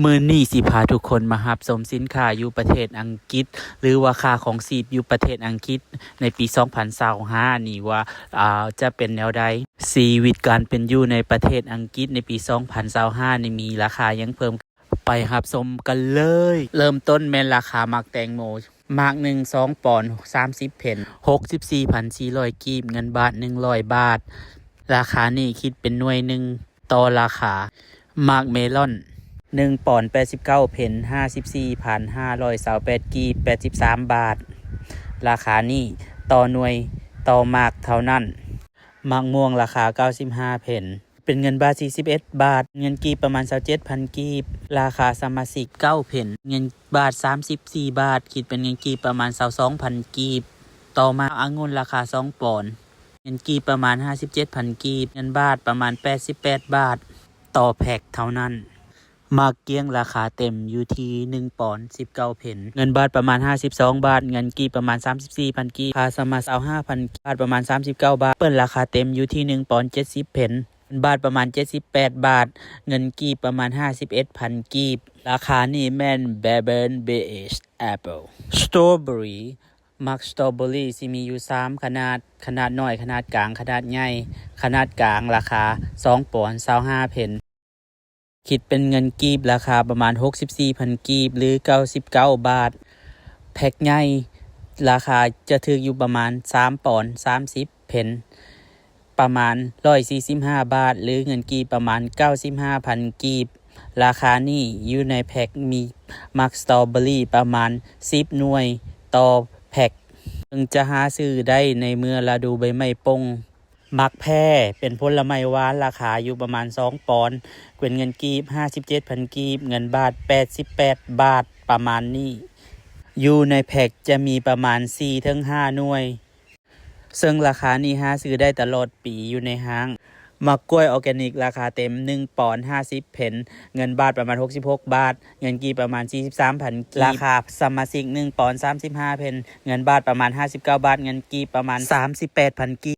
ມື້ນີ້ຊິພາທຸກຄົນມາຮັບຊົມສິນຄ້າຢູ່ປະເທດອັງກິດ ຫຼືວ່າຄ່າຄອງຊີບຢູ່ປະເທດອັງກິດໃນປີສອງພັນຊາວຫ້ານີ້ວ່າ ອ່າ ຈະເປັນແນວໃດ. ຊີວິດການເປັນຢູ່ໃນປະເທດອັງກິດໃນປີສອງພັນຊາວຫ້ານີ້ມີລາຄາຫຍັງເພີ່ມ? ໄປຮັບຊົມກັນເລີຍ. ເລີ່ມຕົ້ນແມ່ນລາຄາໝາກແຕງໂມ. ໝາກໜຶ່ງ ສອງປອນ ສາມສິບເພັນ ຫົກສິບສີ່ພັນສີ່ຮ້ອຍກີບ, ເງິນບາດ ໜຶ່ງຮ້ອຍບາດ. ລາຄານີ້ຄິດເປັນໜ່ວຍໜຶ່ງຕໍ່ລາຄາ. ໝາກເມລອນ ໜຶ່ງປອນ ແປດສິບເກົ້າເພັນ ຫ້າສິບສີ່ພັນຫ້າຮ້ອຍຊາວແປດກີບ, ແປດສິບສາມບາດ. ລາຄານີ້ຕໍ່ໜ່ວຍຕໍ່ໝາກເທົ່ານັ້ນ. ໝາກມ່ວງລາຄາເກົ້າສິບຫ້າເພັນ ເປັນເງິນບາດສີ່ສິບເອັດບາດ, ເງິນກີບປະມານຊາວເຈັດພັນກີບ. ລາຄາສະມາຊິກເກົ້າເພັນ ເງິນບາດສາມສິບສີ່ບາດ, ຄິດເປັນເງິນກີບປະມານຊາວສອງພັນກີບ. ຕໍ່ມາອະງຸ່ນລາຄາສອງປອນ, ເງິນກີບປະມານຫ້າສິບເຈັດພັນກີບ, ເງິນບາດປະມານແປດສິບແປດບາດ ຕໍ່ແພັກເທົ່ານັ້ນ. ໝາກກ້ຽງລາຄາເຕັມຢູ່ທີ່ໜຶ່ງປອນ ສິບເກົ້າເພັນ, ເງິນບາດປະມານຫ້າສິບສອງບາດ, ເງິນກີບປະມານສາມສິບສີ່ພັນກີບ, ຄ່າສະມາຊິກຊາວຫ້າພັນກີບ, ບາດປະມານສາມສິບເກົ້າບາດ. ແອັບເປິ້ນລາຄາເຕັມຢູ່ທີ່ໜຶ່ງປອນ ເຈັດສິບເພັນ, ເງິນບາດປະມານເຈັດສິບແປດບາດ, ເງິນກີບປະມານຫ້າສິບເອັດພັນກີບ. ລາຄານີ້ແມ່ນ Bourbon British Apple, Strawberry, ໝາກສະຕໍເບີຣີຊິມີຢູ່ສາມຂະໜາດ, ຂະໜາດນ້ອຍ, ຂະໜາດກາງ, ຂະໜາດໃຫຍ່. ຂະໜາດກາງລາຄາສອງປອນ ຊາວຫ້າເພັນ, ຄິດເປັນເງິນກີບລາຄາປະມານຫົກສິບສີ່ພັນກີບ ຫຼື ເກົ້າສິບເກົ້າບາດ. ແພັກໃຫຍ່ລາຄາຈະຖືກຢູ່ປະມານສາມປອນ ສາມສິບເພັນ, ປະມານຮ້ອຍສີ່ສິບຫ້າບາດ ຫຼື ເງິນກີບປະມານເກົ້າສິບຫ້າພັນກີບ. ລາຄານີ້ຢູ່ໃນແພັກມີໝາກສະຕໍເບີຣີປະມານສິບໜ່ວຍຕໍ່ແພັກ, ເຊິ່ງຈະຫາຊື້ໄດ້ໃນເມື່ອລະດູໃບໄມ້ປົ່ງ. ໝາກແພ້ເປັນຜົນລະໄມ້ຫວານ, ລາຄາຢູ່ປະມານສອງປອນ, ເປັນເງິນກີບຫ້າສິບເຈັດພັນກີບ, ເງິນບາດແປດສິບແປດບາດ ປະມານນີ້. ຢູ່ໃນແພັກຈະມີປະມານສີ່ເຖິງຫ້າໜ່ວຍ, ເຊິ່ງລາຄານີ້ຫາຊື້ໄດ້ຕະຫຼອດປີຢູ່ໃນຫ້າງ. ໝາກກ້ວຍອໍແກນິກລາຄາເຕັມໜຶ່ງປອນ ຫ້າສິບເພັນ, ເງິນບາດປະມານຫົກສິບຫົກບາດ, ເງິນກີບປະມານສີ່ສິບສາມພັນກີບ. ລາຄາສະມາຊິກໜຶ່ງປອນ ສາມສິບຫ້າເພັນ, ເງິນບາດປະມານຫ້າສິບເກົ້າບາດ, ເງິນກີບປະມານສາມສິບແປດພັນກີບ.